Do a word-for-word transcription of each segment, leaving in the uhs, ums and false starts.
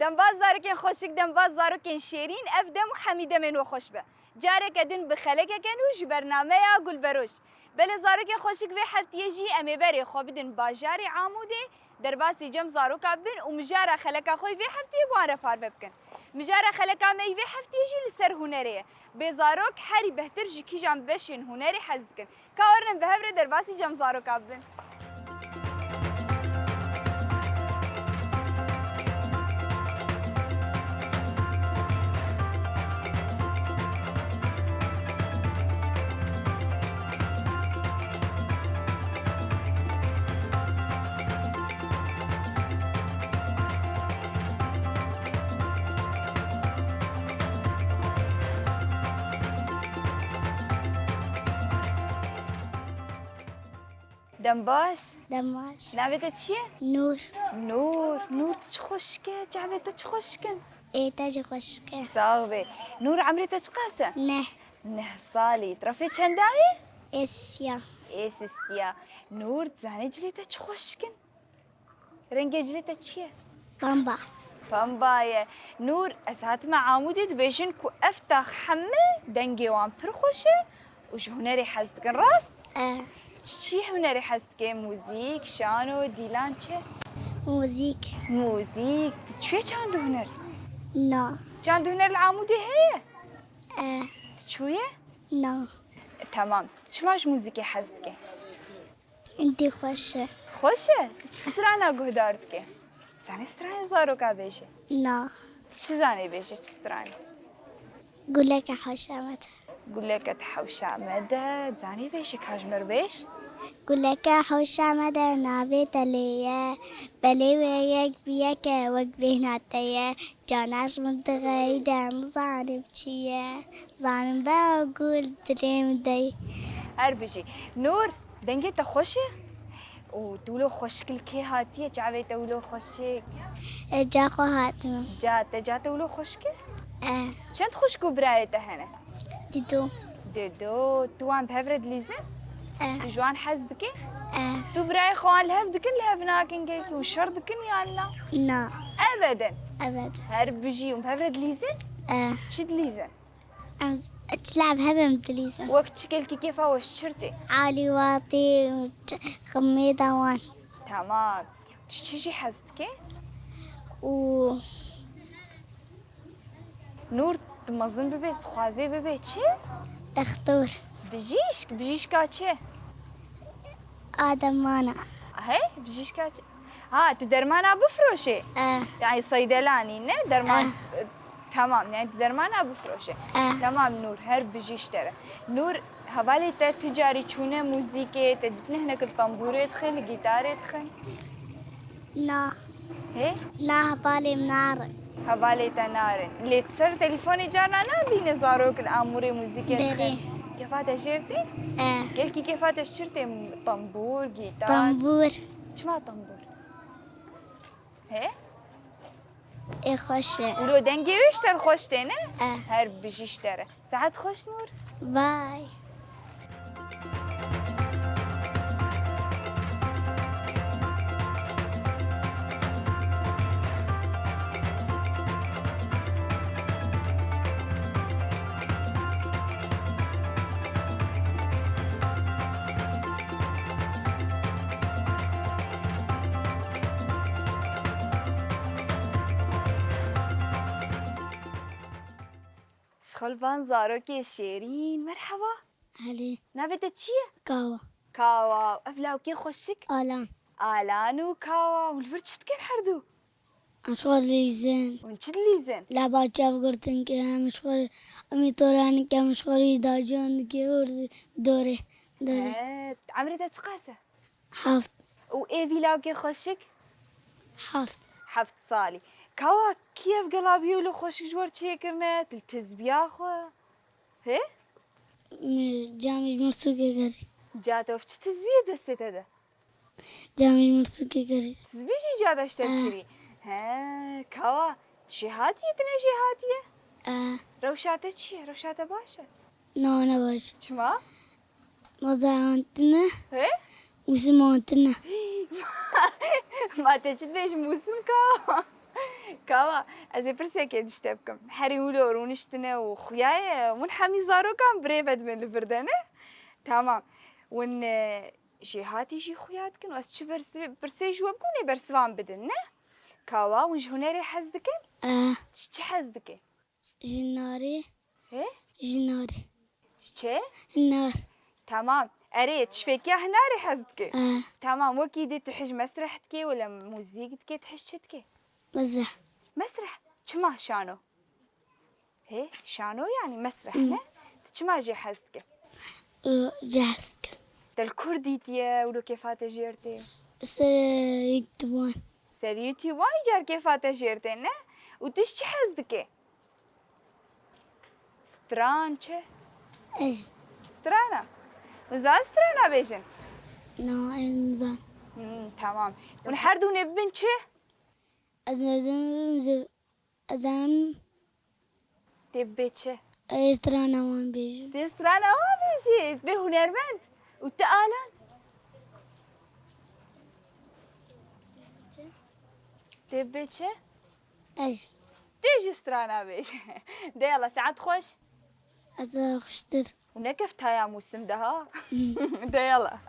Dembaz zarokên xweşik, dembaz zarokên şêrîn, ev dem û hemî demên we xweş be. Careke din bi xelekeke nû ji bernameya Gulberoj. Belê zarokên xweşik, vê heftiyê jî em ê berê xwe bidin bajarê Amûdê, derbasî cem zaroka bibin û mijara xeleka xwe yî vê heftiyê bi wan re parve bikin. Mijara xeleka me yî vê heftiyê jî li ser hunerê ye. Bê zarok herî behtir ji kîjan beşên hunerê hez dikin? Ka werin em bi hev re derbasî cem zaroka bibin. Dem baş. Dem baş. Navê te çi ye? Nûr. Nûr, Nûr, tu çi xweşik e, çavê te çi xweşik in. Ê te jî xweşik e. Sax be. Nûr, emrê te çiqas e? Neh. Neh salî. Tu refê çenda yî? Ê sisiya. Ê sisiya. Nûr, tu zanî cilê te çi xweşik in? Rengê cilê te çi ye? Pemba. Pemba ye. Nûr, ez hatime Amûdê, dibêjin ku ev tax heme dengê wan pir xweş e û ji hunerê hez dikin, rast? E. Çi çi hunerê hez dike? Muzîk, şano, dîlan, çi? Muzîk. Muzîk. Tu çûye çand û huner? Na. Çand û huner li Amûdê heye? E. Tu çûye? Na. Temam. Çima ji muzîkê hez dike? Hindî xweş e. Xweş e? Tu çi strana guhdar dike? Zanî stranê zaroka bêje? Na. Tu çi zanî bêje, çi stranê? Guleke hewşa me de. Guleke di hewşa me de, zanî bêje, ka ji mir bêj? Guleke hewşa me de navê te lê ye. Belê wê yek bi yek e, wek bêhna te ye. Cana ji min dixeyde, nizanim çi ye. Zanim be gul dilê min de ye. Her bijî. Nûr, dengê te xweş e? Û tu wilo xweşik li kê hatiye? Çavê te wilo xweşik? E, ca xwe hatime. Ca te, ca te wilo xweşik e? E. Çend xwişk û birayê te hene? Dido. Dido. Tu wan bi hev re dilîzin? E. Tu ji wan hez dikî? E. Tu birayê xwe wan li hev dikin, li hev nakin gelkî û şer dikin yan na? Na. Ebeden. Ebeden. Her bijî û bi hev re dilîzin? E. Çi dilîzin? Em çila bi hev em dilîzin. Wek çi, gelkî kêfa we ji çi re tê? Alî watî, ximê dawan. Tamam. Tu çi jî hez dikî? Û Nûr, tu mezin bibê, tu dixwazê bibê çi? Dextor. Bijîşk? Bijîşka çi? A dermana. Hey, bijîşka çi? Ha, tu dermana bifroşê? E. Yani seydelanî, ne? Derman, E. e, tamam, yani tu dermana bifroşê. E. Tamam Nûr, her bijîş te re. Nûr, hevalê te ti carî çûne muzîkê, te dîtine hinek li tembûrê dixin, li gîtarê dixin? Na. Hê? Na, hevalê min narin. Hevalê te narin. Lê tu ser telefonê carna nabîne zarok li amûrê muzîkê dixin? Berê. Kefa te jêr tê? E. Gelkî kefa te ji çi re tê? Tembûr, gîtar? Tembûr. Çima tembûr? Hê? Ê xweş e. Wilo dengê wê ji te re xweş tê, ne? E. Her bijî ji te re. Saet xweş Nûr. Bye. Ji xwe li van zarokê şêrîn, merheba. Helê. Navê te çi ye? Kawa. Kawa. Ev lawkê xweşik? Alan. Alan û Kawa. Hûn li vir çi dikin herdu? Em ji xwe dilîzin. Hûn çi dilîzin? Leba çav girtin ke, em ji xwe, em ê toranî ke, em ji xwe rî daciyan dike, û dorê, dorê. He, emrê te çiqas e? Heft. Û ê vî lawkê xweşik? Heft. Heft salî. Kawa, kî ev gela bîyo li xweşik ji we re çêkirine? Tu li tizbiya xwe? Hê? Min camê ji mirsûkê kirî. Ca te ev çi tizbiyê destê te de? Camê ji mirsûkê kirî. Tizbî jî ca te ji te Eh. kirî. He, Kawa, tu jêhatî yî, tu ne jêhatî yî? Eh. Rewşa te çi ye? Rewşa te baş e? Na, ne baş. Çima? Mada wan tune. He? Mûsim wan tune. Ma te çi dibêjî mûsim ka? Kawa, ez ê pirsekê ji te bikim. Herî wilo rûniştine û xuya ye, hûn hemî zarokan birê vedibin li vir de, ne? Tamam. Hûn, e, jêhatî jî xuya dikin û ez çi bersi-, pirsê ji we bikim, hûn ê bersivan bidin, ne? Kawa, hûn ji hunerê hez dikin? Eh. Ji çi hez dikin? Ji narê. He? Ji narê. Ji çi? Nar. Tamam. Erê, tu ji fêkiya hinarê hez dikî? Eh. Tamam, wekî dî tu hej mesreh dikî, wele muzîk dikî, tu hej çi dikî? Mesreh. Mesreh. Çima şano? He, şano yani mesreh, hmm, ne? Tu çima jê hez dikî? Ro-, jê hez dikim. Te li kur dîtiye, wilo kêfa te jêr tê? S-, ser YouTube wan. Ser YouTube wan car kêfa te jêr tê, ne? Û tu ji çi hez dikî? Stran çi? Ez. Strana. Hûn zan strana bêjin? Na, ez nizan. Hmm, tamam. Hûn her du nê bibin çi? Ez mezin bibim, ze-, ez em Tê bê çi? Ez strana wan bêjim. Tê strana wan bêjî? Bê hunermend. Û tu Alan? Tê bê çi? Ez. Tê jî strana bêj. De yala, saet xweş. Ez ê xweştir. Û nekef taya mûsim de ha. De yala.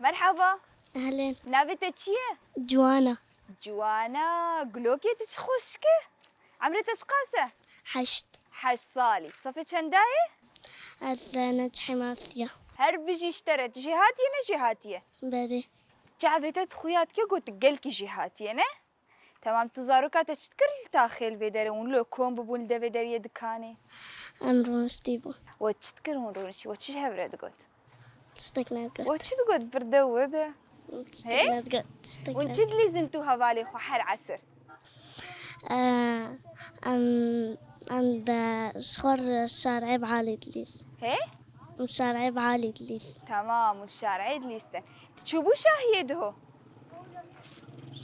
Merhaba. Ehlên. Navê te çi ye? Ciwana. Ciwana, gulokê tu çi xweşik e. Emrê te çiqas e? Heşt. Heşt salî. Sefê çenda ye? Ez, e, nehcî hêmasiya. Her bijî ji te re. Tu jêhatî yê, ne jêhatî yê? Belê. Çavê te xuya dike ku tu gelkî jêhatî yê, ne? Temam, tu zaroka te çi dikir li taxê li vê derê? Hûn lo kom bibûn li devê deriyê dikanê? Em rûniştî bûn. We çi dikir hûn rûniştî? We çi ji hev re digot? Tiştek nedigot. We çi digot bir de wir de? Tiştek, he, nedigot. Tiştek. Hûn çi dilîzin tu hevalê xwe her esir? Ee, em, em de ji xwe re şarê bi alî dilîz. He? Em şarê bi alî dilîz. Tamam, hûn şarê dilîz te. Tu çûbû şahiyê diho?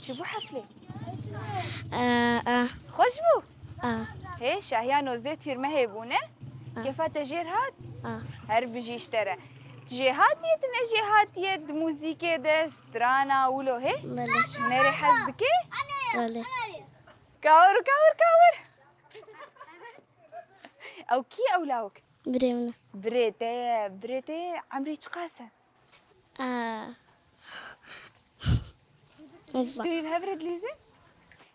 Çi bû heflê? Ee, ee. Xweş bû? Ee. Hê, şahiya nozê tîrmehê bû, ne? Ee. Kêfa te jêr hat? Ee. Her bijî ji te re. Tu jêhatî yê, tu ne jêhatî yê di muzîkê de, strana, wilo, hê? Belê. Hunerê hez dikê? Belê. Kawir, kawir, kawir. Ew kî ew lawik? Birê min e. Birê te ye, birê te ye, emrê çiqas e? Aa. Tu wî bi hev re dilîzin?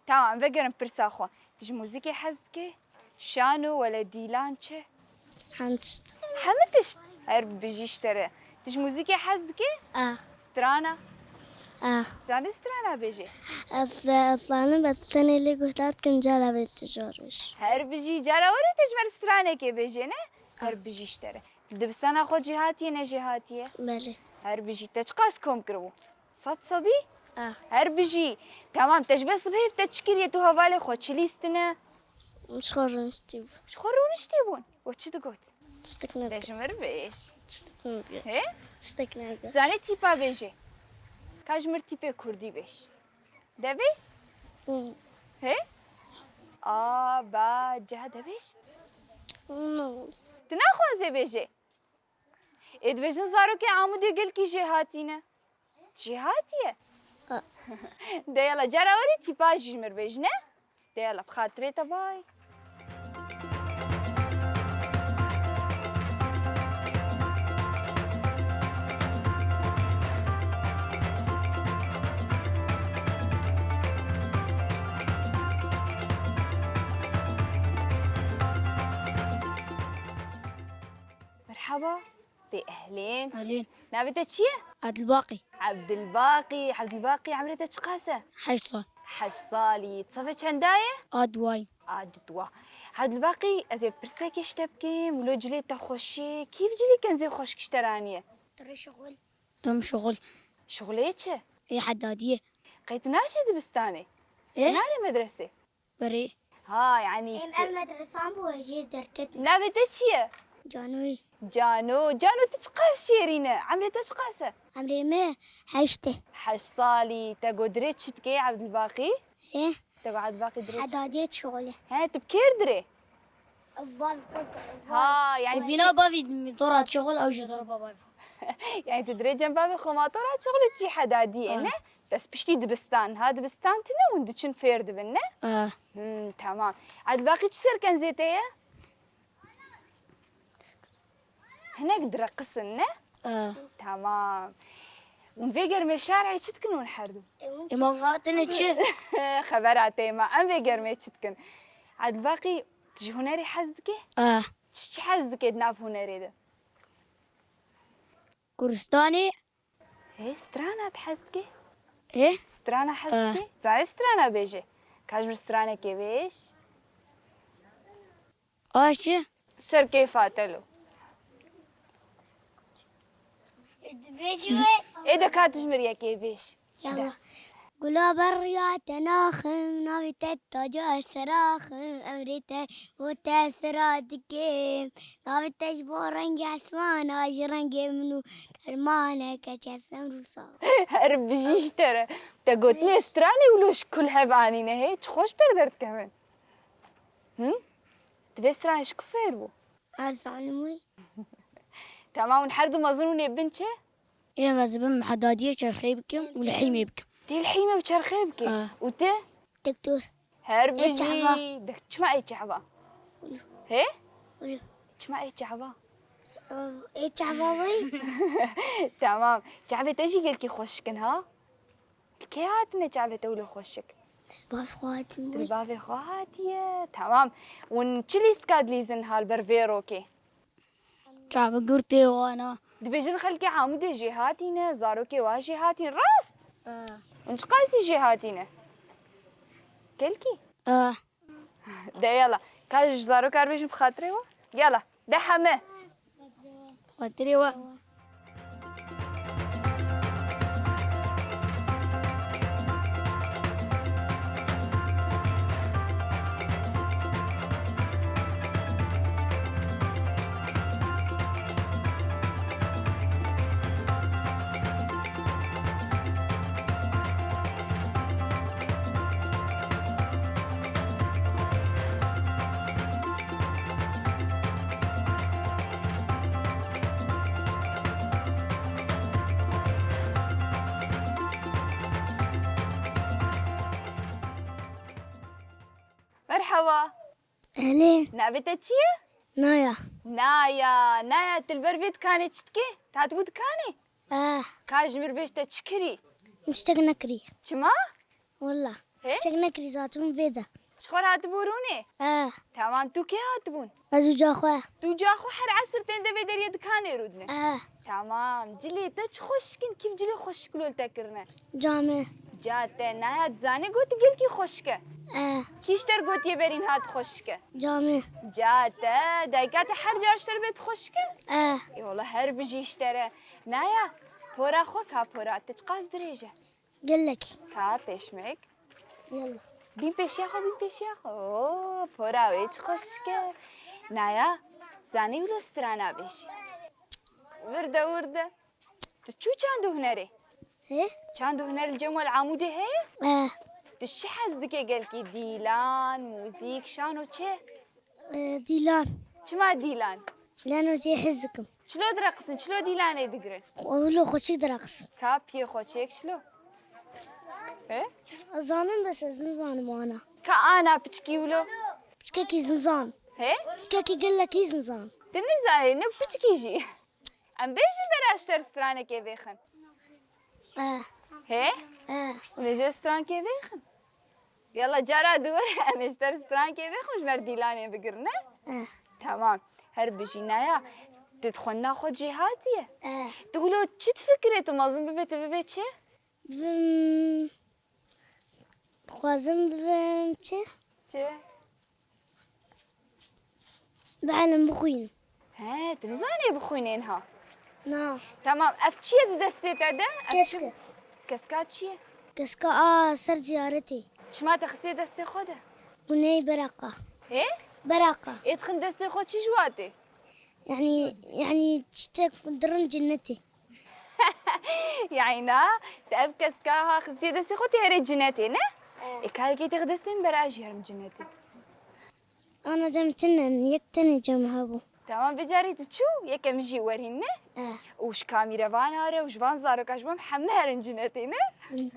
Tamam, vegerin pirsa xwe. Tu ji muzîkê hez dikî? Şano wele dîlan çi? Hemî tişt. Hemî tişt? Her bijî ji te re. Tu ji muzîkê hez dikî? A. Strana? A. Zanî strana bêjê? Ez, ez zanim, ez tenê lê guhdar dikim, cara wê tu ji we re bêj. Her bijî, cara were te ji me re stranekê bêjê, ne? Her bijî ji te re. Dibistana xwe cî hatiye, ne jî hatiye? Belê. Her bijî. Te çiqas kom kiribû? Sed sedî? Ah. Her bijî. Temam, te ji ber sibhê te çi kiriye? Tu hevalê xwe çi lîstine? Ji xwe rûniştî bû. Ji xwe rûniştî bûn. We çi digot? Tiştek nedigot. Te ji mir bêj. Tiştek nedigot. Hê? Tiştek nedigot. Zanî tîpa bêjê. Ka ji mir tîpê kurdî bêj. De bêj? Hı. He? A, ba, ca de bêj? Hı. Tu naxwaze bêjê? Ê dibêjin zarokê Amûdê gelkî jêhatî ne. Jêhatî ye? A. De yala, cara werî tîpa jî ji mir bêj, ne? De yala, bi xatirê te bay. Merhaba. Bê ehlên. Ehlên. Navê te çi ye? Abdulbaqî. Abdulbaqî. Abdulbaqî, emrê te çiqas e? Heşt sal. Heşt salî. Sefê çenda ye? A duwayî. A duwa. Abdulbaqî, ez ê pirsekê ji te bikim, wilo cilê te xweş e. Kîv cilî kenzê xweşik ji te re aniye? Tirê şixul. Tirê şixul. Şixulê çi? Ê hedadiyê. Qey tu naçî dibistanê? Ê? Nare medresê? Berê. Ha, yanî Em tu ev medresan bû, ez jê derketim. Navê te çi ye? Canoyî. Cano. Cano, tu çiqas şêrîn e. Emrê te çiqas e? Emrê me heşt e. Heşt salî. Te got dirê çi dike Ebdilbaqî? Ê? Te got Ebdilbaqî dirê çi? Hedadiyê dişixule. He, tu bi kêr dirê? Bav xwe. Ha, yanî Vîna bavî min dora dişixul, ew jî dora bavê xwe. Yanî tu dirê cem bavê xwe ma dora dişixule çi hedadiyê, ne? Bes piştî dibistan. Ha dibistan tine hûn diçin fêr dibin, ne? Eh. Hmm, tamam. Ebdilbaqî çi ser kenzê te ye? Hinek direqisin, ne? Eh. Tamam. Hûn vê germê şarê çi dikin hûn herdu? Ê ma hatine çi? Xebera te ma. Em vê germê çi dikin? Ebdilbaqî, tu ji hunerê hez dike? Eh. Çi, çi hez dike di nav hunerê de? Kurdistani. Hê, strana tu hez dikî? Hê? Strana hez dikî? Zanî strana bêje. Ka ji min stranekê bêj. Aşi. Ser kêfa te lo. Dibêjî wê. Ê de ka tu ji min yekê bêj. Yalla. Gula berriya te naxim, navê te taca seraxim, emrê te bo te sera dikim. Navê te ji bo rengê esmana, ji rengê min û dermaneke çesemrûsa. Her bijî ji te re. Te gotinê stranê wilo ji ku li hev anîne hê? Çi xweş bi te re derdikevin. Hı? Tu vê stranê ji ku fêr bû? Ez zanim wî. Tamam, hûn her du mezin hûn ê bin çi? Ê, ez ê bim hedadiyê çerxeyê bikim û lihîmê bikim. Tê lihîmê û çerxeyê bikî? Ha. Û tu? Doktor. Her bijî. Dek-, çima ê çehva? Hê? Çima ê çehva? Ê çehva wê? Tamam. Çehvê te jî gelkî xweşik in, ha? Li kê hatine çavê te wilo xweşik? Bi bavê xwe hatim. Bi bavê xwe hatiye. Tamam. Hûn çi lîstika dilîzin ha li ber vê rokê? Çavê girtê wana. Dibêjin xelkê Amûdê jê hatîne, zarokê wa jê hatîne. Rast? Eh. Hûn çiqasî jê hatîne? Gelkî? Eh. De yala. Ka ji zarokar bêjin bi xatirê we? Yala. De heme. Xatirê we. Merhaba. Elê. Navê te çi ye? Naya. Naya, Naya, tu li ber vê dikanê çi dikê? Tu hatibû dikanê? Eh. Ka ji mir bêj te çi kirî? Min tiştek nekirî. Çima? Wela. He? Tiştek nekirî, ez hatibûm vê de. Ji xwe re hatibû rûnê? Eh. Tamam, tu kê hatibûn? Ez û ca xwe. Tu ca xwe her esir tên de vê deriyê dikanê rûdine? Eh. Tamam, cilê te çi xweşik in, kîv cilê xweşik lo li te kirine? Ca me. Ca te, Naya, dizanî got gelkî xweşik e. Eh. Kî ji te re gotiye berîn hat xweşik e? Ca me. Ca te, dayika te her car ji te re bêt xweşik e? Eh. Ê wela her bijî ji te re. Naya, pora xwe ka pora te çiqas dirêj e? Gelek. Ka pêşmek. Yalla. Bîn pêşiya xwe, bîn pêşiya xwe. Oo, pora wê çi xweşik e. Naya, zanî wilo strana bêjî. Wirde, wirde. Tu çû çand û hunerê? Ê? Çand û huner li Cem Wel Amûdê heye? E. Tu çi hez dike gelkî? Dîlan, muzîk, şano çi? E, Dîlan. Çima Dîlan? Leno jê hez dikim. Çilo direqisin, çilo Dîlanê digirin? Wilo xweşik direqisin. Ka piyê xweşik çilo? He? Zanim bes ez nizanim ana. Ka ana piçkî wilo? Piçkekî zinzan. He? Piçkekî gelekî zinzan. Tu nizanî, ne piçkî jî. Em bêjin bera ji te re stranekê vêxin. Eh. Hê? Eh. Hûn ê jê re strankê vêxin. Yalla cara dû were em ê ji te re strankê vêxin ji ber Dîlanê bigirin, ne? Eh. Tamam. Her bijî naya. Tu di xwendina xwe cihatiye. Eh. Tu wilo çi difikirê tu mezin bibe tu bibê çi? Bim, dixwazim bibim çi? Çi? Bihelim bixwînim. He, tu nizanî bixwînê niha? Na. Tamam, ev çi ye di destê te de? Ev Kesk çi? E. Keska çi ye? Keska a ser ziyaretê. Çima te xistiye destê xwe de? Guney beraqa. Hê? Beraqa. Ê dixin destê xwe çi ji watê? Yani, yani çitek dirin cennetê. Yani na, te ev keska ha xistiye destê xwe tê herê cinetê, ne? Evet. Ê, ka yekê têx destê min bera ez jî herim cinetê. Ana cem tinen, yek tenê cem hebû. Tamam, vê carê tu çû, yekem jî werîn, ne? Evet. Û ji kamîrevan are û ji van zaroka ji bo em heme herin cinetê, ne? Hı.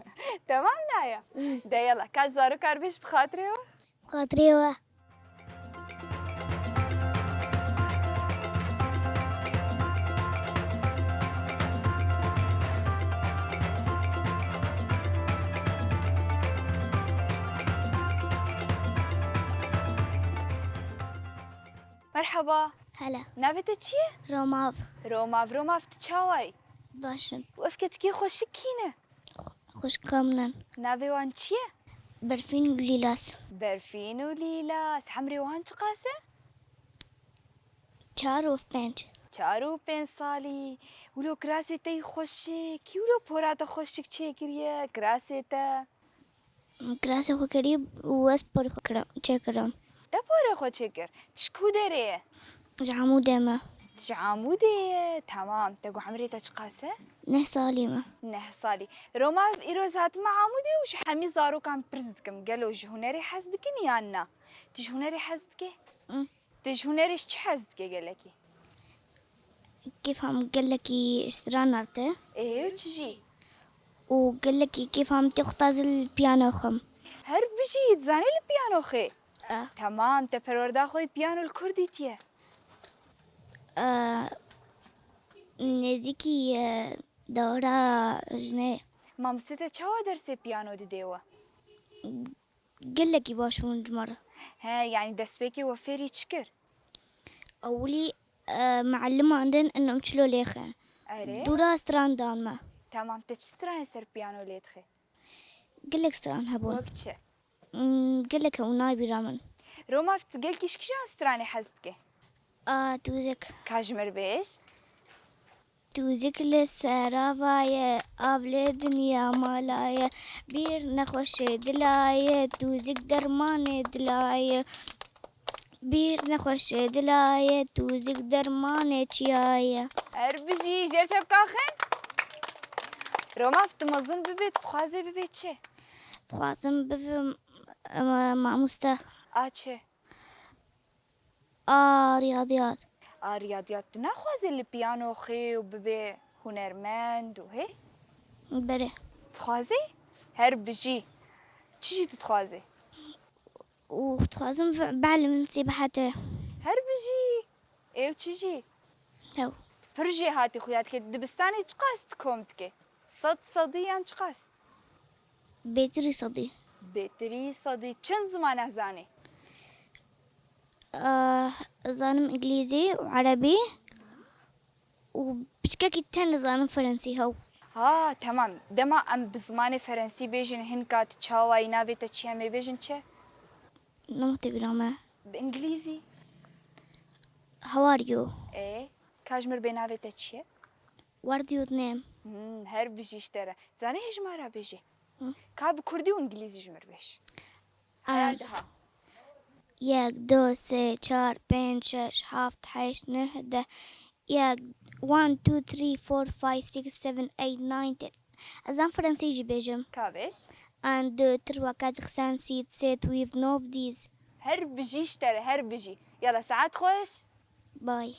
Tamam naya. Hı. De yala, ka ji zaroka re bêj bi xatirê we. Xatirê we. Merhaba. Hela. Navê te çi ye? Romav. Romav, Romav, tu çawa yî? Baş im. Û ev keçikê xweşik kî ne? Xwişka min in. Navê wan çi ye? Berfîn û Lîlas. Berfîn û Lîlas. Hemrê wan çiqas e? Çar û pênc. Çar û pênc salî. Wilo kirasê te yî xweşik. Kî wilo pora te xweşik çêkiriye? Kirasê te? Kirasê xwe kirî û ez porê xwe kira-, çêkirim. Te porê xwe çêkir? Tu ji ku derê ye? Ji Amûdê me. Tu ji Amûdê ye? Temam. Te got emrê te çiqas e? Neh salî me. Neh salî. Roma, îro ez hatime Amûdê û ji hemî zarokan pirs dikim, gelo ji hunerê hez dikin yan na? Tu ji hunerê hez dikî? Hı. Tu ji hunerê çi hez dike gelekî? Kêfa min gelekî stran arte. Ê, û çi jî? Û gelekî kêfa min tê xwe taze li piyano xwim. Her bijî, dizanî li piyano xê? E. Temam, te perwerda xwe yê piyano li kur dîtiye? E, nêzîkî, e, dewra jinê. Mamostê te çawa dersê piyano didê we? Gelekî baş bûn ji me re. He, yanî destpêkê we fêrî çi kir? Ewilî, e, mealiman din û em çilo lêxin. Erê. Dûra stran dan me. Tamam, te çi stranê ser piyano lê dixê? Gelek stran hebûn. Wek çi? Hmm, gelek hebûn, nayê bîra min. Roma, tu gelkî ji kîjan stranê hez dike? A, tûzik. Ka ji mir bêj. Tûzik li serava ye, av lê dinya mala ye. Bîr nexweşê dila ye, tûzik dermanê dila ye. Bîr nexweşê dila ye, tûzik dermanê çiya ye. Her bijî, jêr çepka xin. Roma, tu mezin bibê, tu dixwazê bibê çi? Dixwazim bibim, e, mamoste. A çi? A riyadiyat. A riyadiyat. Tu naxwazî li piyano xê û bibê hunermend û hê? Belê. Dixwazî? Her bijî. Çi jî tu dixwazî? Û dixwazim ve-, belê min sî bihete. Her bijî. Ê û çi jî? Ew. Pir jêhatî xuya dike. Dibistanê çiqas tu kom dike? Sed sedî yan çiqas? Bêtirî sedî. Bêtirî sedî. Çend ziman ez zanî? Eh, zanim îngilîzî û erebî û piçkekî te nizanim ferensî hew. Ha, temam. Dema em bi zimanê ferensî bêjin, hinka tu çawa yî, navê te çi ye, em ê bêjin çi? Name te bîra me. Bi îngilîzî? How are you? Ê, ka ji mir bê navê te çi ye? What do you name? Hmm, her bijî ji te re. Zanî hêj ma re bêjî. Hı. Ka bi kurdî û îngilîzî ji mir bêj. Em, Heya diha. Yek, du, sê, çar, pênc, şeş, heft, heşt, neh, deh. Yek, one, two, three, four, five, six, seven, eight, nine, ten. Ez em Fransî jî bêjim. Ka bêj. Un, deux, trois, quatre, cinq, six, sept, huit, neuf, dix. Her bijî ji te re, her bijî. Yala, saet xweş. Bye.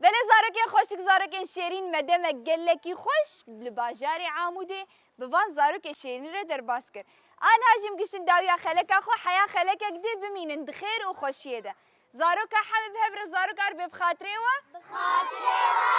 Belê zarokên xweşik, zarokên şêrîn, me demek gelekî xweş li bajarê Amûdê bi van zarokê şêrîn re derbas kir. Aniha jî em giştin dawiya xeleka xwe, heya xelekek dî bimînin di xêr û xweşiyê de. Zaroka heme bi hev re, zaroka rê bi xatirê we. Bi xatirê we.